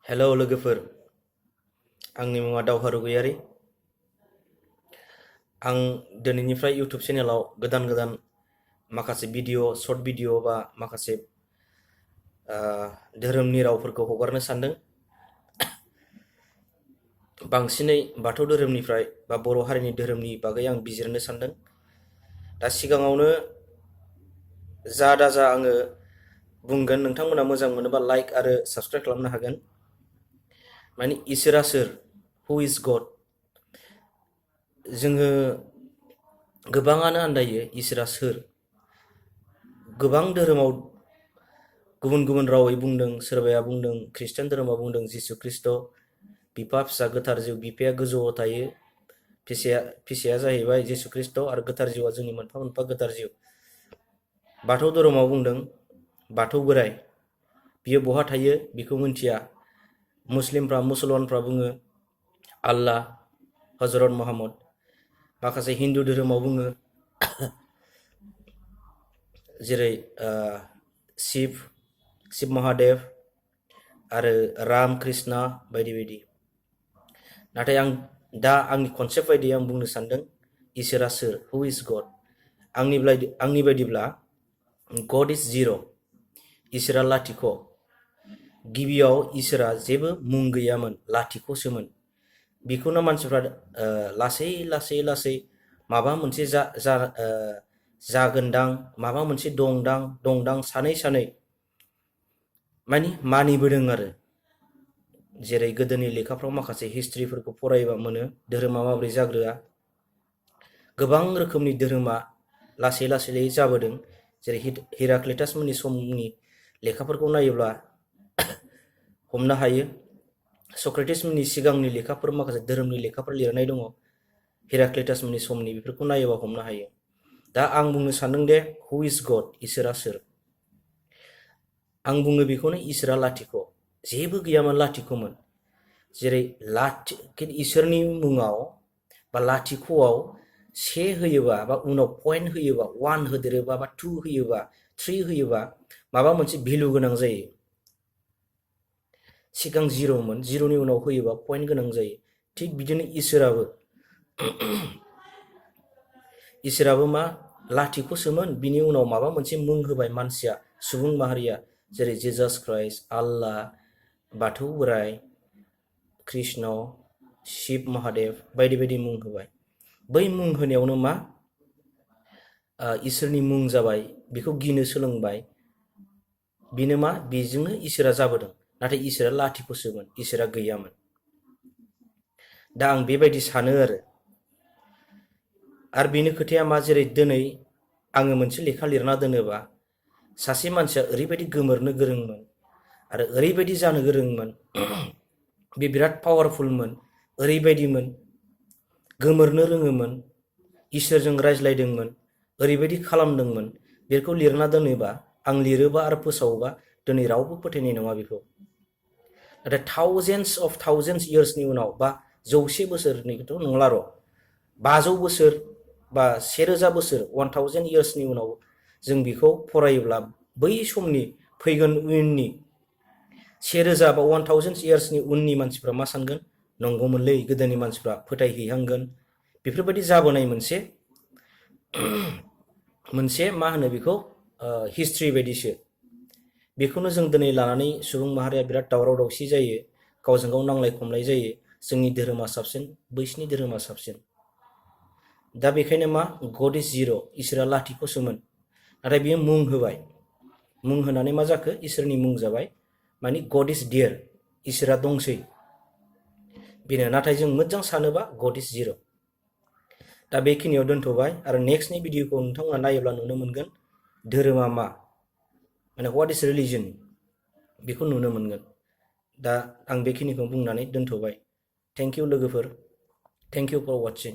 Hello लोगोफोर, आंनि मुङा दावहारु गयारी। आं दिनैनिफ्राय इउटुब चेनेलाव गोदान गोदान माखासे भिडिअ, सर्ट भिडिअ बा माखासे धोरोमनि रावफोरखौ हगारनो सानदों। बांसिनै बाथौ धोरोमनिफ्राय बा बर' हारिनि धोरोमनि बागै आं बिजिरनो सानदों। दा सिगाङावनो जा दाजा आङो बुंगोन, नोंथांमोना मोजां मोनोबा लाइक आरो साबस्क्राइब खालामनो हागोन। माने इसोरा सोर? हु इज गड? जोङो गोबाङानो आन्दायो इसोरा सोर। गोबां धोरोमाव गुबुन गुबुन रावै बुंदों। सोरबाया बुंदों, खृष्टान धोरोमाव बुंदों जिसु ख्रिस्ट', बिफा फिसा गोथार जिउ, बिफाया गोजौआव थायो, फिसाया जाहैबाय जिसु ख्रिस्ट' आरो गोथार जिउआ जोंनि मोनफा मोनफा गोथार जिउ। बाथौ धोरोमाव बुंदों बाथौ बोराइ, बियो बहा थायो बेखौ मिन्थिया। मुसलमानफ्रा बुङो आल्लाह, हजरत मुहाम्मद। माखासे हिन्दु धोरोमाव बुङो जेरै शिब महादेव आरो राम कृष्ण बायदि बायदि। नाथाय आं दा आंनि कनसेप्ट बायदियै आं बुंनो सानदों इसोरा सोर? हु इज गड? आंनि बायदिब्ला गड इज जिर', इसोरा लाथिख'। गिबियाव इसोरा जेबो मुं गैयामोन, लाथिख'सोमोन। बेखौनो मानसिफ्रा लासै लासै लासै माबा मोनसे जागोनदां, माबा मोनसे दंदां सानै सानै मानि मानिबोदों आरो। जेरै गोदोनि लेखाफ्राव माखासे हिस्ट्रिफोरखौ फरायोबा मोनो धोरोमा माबोरै जाग्रोआ। गोबां रोखोमनि धोरोमा लासै लासै जाबोदों। जेरै हिराक्लिटास मोननि समनि लेखाफोरखौ नायोब्ला हमनो हायो। सक्रेटिस मोननि सिगांनि लेखाफोर, माखासे धोरोमनि लेखाफोर लिरनाय दङ हिराक्लिटास मोननि समनि, बेफोरखौ नायोबा हमनो हायो। दा आं बुंनो सानदों दे हु इज गड? इसोरा सोर? आं बुङो बेखौनो, इसोरा लाथिख'। जेबो गैयामोन, लाथिख'मोन। जेरै इसोरनि मुङाव बा लाथिख'आव से होयोबा बा उनाव पइन्ट होयोबा, 1 होदेरोबा बा 2 होयोबा, 3 होयोबा माबा मोनसे भेलु गोनां जायो। सिगां जिर'मोन, जिर'नि उनाव होयोबा पइन्ट गोनां जायो। थिग बिदिनो इसोराबो मा लाथिख'सोमोन। बिनि उनाव माबा मोनसे मुं होबाय मानसिया, सुबुं माहारिया। जेरै जिजास क्राइस्ट, आल्लाह, बाथौ बोराइ, कृष्ण, शिब महादेव बायदि बायदि मुं होबाय। बै मुं होनायावनो मा इसोरनि मुं जाबाय, बेखौ गिनो सोलोंबाय। बेनो मा, बेजोंनो इसोरा जाबोदों। नाथाय इसोरा लाथिख'सोमोन, इसोरा गैयामोन। दा आं बेबायदि सानो आरो बेनो खोथाया मा, जेरै दिनै आङो मोनसे लेखा लिरना दोनोबा सासे मानसिया ओरैबायदि गोमोरनो गोरोंमोन आरो ओरैबायदि जानो गोरोंमोन, बे बिराद पावारफुलमोन, ओरैबायदिमोन, गोमोरनो रोङोमोन, इसोरजों रायज्लायदोंमोन, ओरैबायदि खालामदोंमोन। बेखौ लिरना दोनोबा, आं लिरोबा आरो फोसावोबा दिनै रावबो फोथायनाय नङा बेखौ। नाथाय थाउजेन्ड्स इयार्सनि उनाव बा 100 बोसोरनिथ' नंला र', 500 बोसोर बा 1000 बोसोर, 1000 इयार्सनि उनाव जों बेखौ फरायोब्ला बै समनि फैगोन उननि 1000 बा 1000 इयार्सनि उननि मानसिफ्रा मा सानगोन? नंगौमोनलै, गोदोनि मानसिफ्रा फोथायहैहांगोन। बेफोरबायदि जाबोनाय मोनसे मा होनो बेखौ, हिस्ट्रि बायदिसो। बेखौनो जों दिनै लानानै सुबुं माहारिया बिराद दावराव दावसि जायो, गावजों गाव नांलाय खमलाय जायो। जोंनि धोरोमा साबसिन, बैसिनि धोरोमा साबसिन। दा बेखायनो मा, गड इज जिर', इसोरा लाथिख'सोमोन। नाथाय बियो मुं होबाय, मुं होनानै मा जाखो? इसोरनि मुं जाबाय। माने गड इज देयर, इसोरा दंसै बेनो। नाथाय जों मोजां सानोबा गड इज जिर'। दा बेखिनियाव दोनथ'बाय आरो नेक्स्टनि भिडिअखौ नोंथांमोना नायोब्ला नुनो मोनगोन धोरोमा मा, माने व्हाट इज रिलिजन, बेखौ नुनो मोनगोन। दा आं बेखिनिखौ बुंनानै दोनथ'बाय। थेंक इउ लोगोफोर, थेंक इउ फर वाचिं।